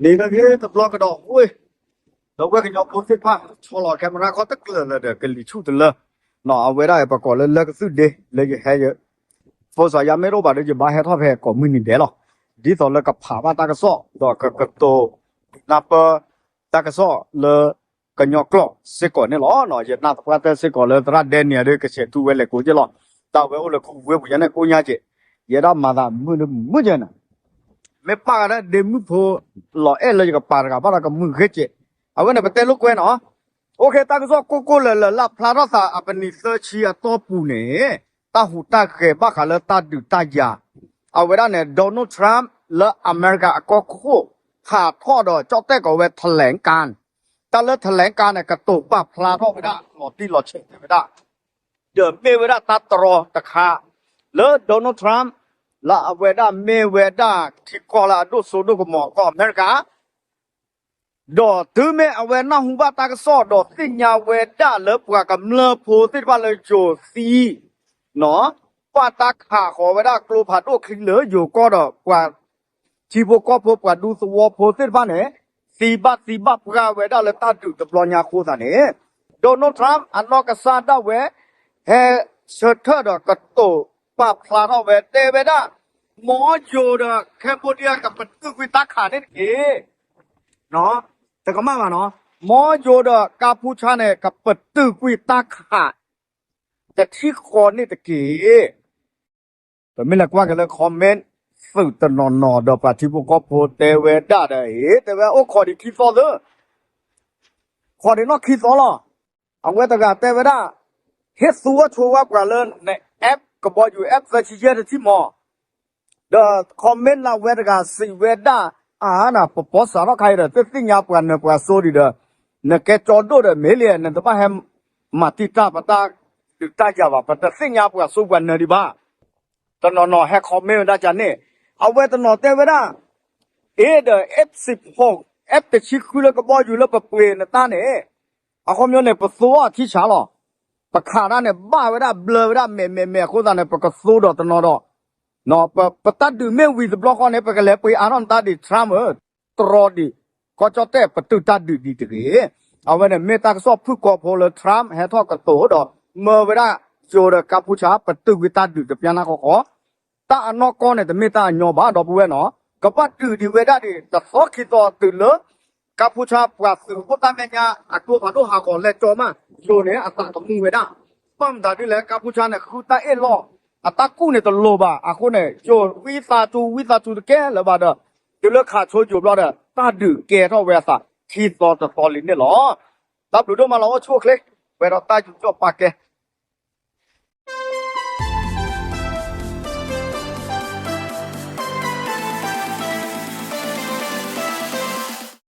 ဒ်န့ၣ်ဂ့ၤတဘျီကဒီးဝ့ၢ်, ဒီပုၢ်ဝဲၢ်ကညီဖိသ့ၣ်တဖၣ် ဆီလီၤ camera ခီတကျၢၢ်လၢာ်ဒီး ကလံၤဆူၣ်တလၢ, အဝဲဒၣ်ပကိးလၢလၢကသုၣ်ဒ့ လၢယဟဲယ ဖိစီၤယါမ့ၢ်တအိၣ်ဘၣ်ဒီး ယဘၣ်ဟဲထီၣ်ဖဲကိးမုၢ်နံၤဒဲးလီၤ. ဒ်သိးလၢကဖးဘၣ်တၢ်ကစီၣ် ဒီးကကတိၤနၢ်ပၢၢ်တၢ်ကစီၣ်လၢ ကညီကျိာ်စ့ၢ်ကီးန့ၣ်လီၤ. ယနာ်သပှၢ်တၢၢ်စ့ၢ်ကီးလၢသရၣ်ဒဲနံၤဒီး ကဆဲးထူဝဲလဲၤကိးက့လီၤ. တၢ်ဝဲအိၣ်လၢခူဝ့ၢ်ပူၤညါန့ၣ်ကိးညါက့ၤ, ယဲဒၣ်မၤသးမုာ်လၢမုာ်က့ၤန့ၣ် မ့ၢ်ပၢ်ဂၤဒၣ်ဒ့မုၣ်ဖိ လီၤအဲၣ်လၢယကပၤတဂၤဘၣ်ဒီးကမုာ်ဂ့ၤက့ၤ, အဝဲန့ၣ်ပတဲလိာ်ကွဲနီၤ. အိၣ်ခ့ တၢ်ကစီၣ်ကိၢ်ကိၢ်လၢာ်လၢာ်လၢဖျါထီၣ်သးအပနံၤသၢဆံအတီၢ်ပူၤန့ၣ်, တၢ်ဟူးတၢ်ဂဲၤဘၣ်ဃးလၢတၢ်ဒုးတၢ်ယၤ, အဝဲဒၣ်န့ၣ် Donald Trump လၢအမဲရကၤအကီၢ်ခိၣ် ဟးထီၣ်ဒီးကၠီၣ်တဲၣ်ကိးဝဲ แถลงการณ์, တၢ်လၢ แถลงการณ์ န့ၣ် ကတိၤပာ်ဖျါထီၣ်ဝဲဒၣ်လီၤတံၢ်လီၤဆဲးတဲဝဲဒၣ် ဒီးမ့ၢ်ဝဲဒၣ်တၢ်တြီတခါ လၢ Donald Trump လၢအဝဲဒၣ်မ့ၢ်ဝဲဒၣ်ထံကီၢ်လၢအဒိၣ်စိဒိၣ်ကမီၤကီၢ်အမဲရကၤ, ဒီးတုၤမ့ၢ်အဝဲနၢ်ဟူဘၣ်တၢ်ကစီၣ်ဒီးသ့ၣ်ညါဝဲဒၣ်လၢပှၤကမျၢၢ်ဖိသ့ၣ်တဖၣ်လၢယိၤသံ ဘၣ်တၢ်ခးဃီၤဝဲဒၣ်ကျိဖးဒိၣ်ချံလၢယိၤကီၢ်ဒီးပှၤ ထံဖိကီၢ်ဖိပှၤဒူသဝီဖိသ့ၣ်တဖၣ်န့ၣ် သံဘၣ်သံဘၣ်ပှၢ်ဝဲဒၣ်လၢတၢ်ဒုးတဘျီညါအဃိသတးန့ၣ် Donald Trump အနီၢ်ကစၢ်ဒၣ်ဝဲ ဟဲဆၢထၢၣ်ဒီးကတိၤပာ်ဖျါထီၣ်ဝဲတဲဝဲဒၣ် မ်ယိၤဒီး Cambodia ကပတုာ်ကွံာ်တၢ်ခးန့ၣ်တက့ၢ်. တကမၣ်ဘၣ်နီၤ, မ်ယိၤဒီးကါဖူဆါန့ၣ် ကပတုာ်ကွံာ်တၢ်ခး တထံၣ်ဃီန့ၣ်တက့ၢ်. ပမ့ၢ်လဲၤကွၢ်က့ၤလၢ comment သုးတနီၤနီၤဒီးပှၤထံဖိကီၢ်ဖိတဲဝဲဒၣ်ဒီး အ့ တဲဝဲအိၣ်ခိးဒံးခံသီသၢ ခိးဒံးနီၢ်ခံသီလီၤ. အဝဲတဂၤတဲဝဲဒၣ် ဟ့ၣ်သူအီၣ်ဆိဝဲပှၤလၢန F ကဘီယူၤ F သၢဆံယဲၢ်တထံၣ်မီၤ ဒီး comment လၢအဝဲတဂၤစံးဝဲဒၣ် အါနၤ ပပီစးထီၣ်ခါအံၤဒီး တသ့ၣ်ညါပှၤနၢၤပှၤစိဒံးဒီး နကဲကၠီဒိၣ်ဒီးမ့ၢ်လံ နတဘၣ်ဟဲမၤတံာ်တာ်ပတၢ်ဒုးတၢ်ယၤဘၣ် ပတသ့ၣ်ညါပှၤစိပှၤနၢၤဒံးဘၣ်. တနီၤနီၤဟဲ comment ဝဲဒၣ်ကန့ၣ် အဝဲတနီၤတဲဝဲဒၣ် အ့ဒီး F စံးဖိ F တဆံဃုလၢကဘီယူၤလၢပပှ့ၤနတၢ်န့ၣ် အခီပညီန့ၣ် ပသိအီၤထံဆးလီၤ. ပခးတၢ်န့ၣ် ဘၣ်ဝဲဒၣ်ဘျၢဝဲဒၣ်မဲာ်မဲာ်မဲာ်အဃိသတးန့ၣ် ပကသိဒီးတနီၤဒီး ပတၢ်ဒုးမ့ၢ်ဝံၤတဘျီဃီန့ၣ် ပကလဲၤပှ့ၤအါထီၣ်နတၢ်ဒံး Trump ဧၢ, တြီဒံး ကီၢ်ကၠီၣ်တဲၣ်ပတုာ်တၢ်ဒုးဒံးတဂ့ၤ. အဝဲန့ၣ်မ့ၢ်တၢ်ကစီၣ်ဖုၣ်ကိာ်ဖိလၢ Trump ဟဲထီၣ်ကတိၤဒီး မၢဝဲဒၣ်ယိၤဒီးကါဖူဆါ ပတုာ်ကွံာ်တၢ်ဒုးတပျၢ်နၢ်ဃီဃီ တၢ်အနီၢ်ကီၢ်န့ၣ် တမ့ၢ်တၢ်အညီဘၣ် ဒီပုၢ်ဝဲၢ်နီၤ, ကဘၣ်ဒုးဒံးဝဲဒၣ်ဒံး တသီခံသီတုၤလၢ ကါဖူဆါပှၤသုးအိၣ်တၢ်မဲာ်ညါ အကျိဖးဒိၣ်ဟးဂီၤလဲၤကၠီမး ယိၤန့ၣ် အသးကမူဝဲဒၣ်. ဘၣ်မတၤဒ်လဲၣ် ကါဖူဆါန့ၣ် ဃုတၢ်အ့ၣ်လိာ် အတၢ်ကူၣ်န့ၣ်တလိၤဘၣ် အဃိန့ၣ် ယိၤဝံသးစူၤ ဝံသးစူၤတကဲလၢၤဘၣ်ဒီး တုၤလၢခးဆိယိၤဘျီဒီး တၢ်ဒုးကဲထီၣ်ဝဲအသး ခံသီတသီလံန့ၣ်လီၤ. တၢ်ဘျုးဒိၣ်မးလီၤ အိၣ်ဆူၣ်အိၣ်ချ့ ပှဲၤဒီးတၢ်ယူးယီၣ်ပာ်ကဲ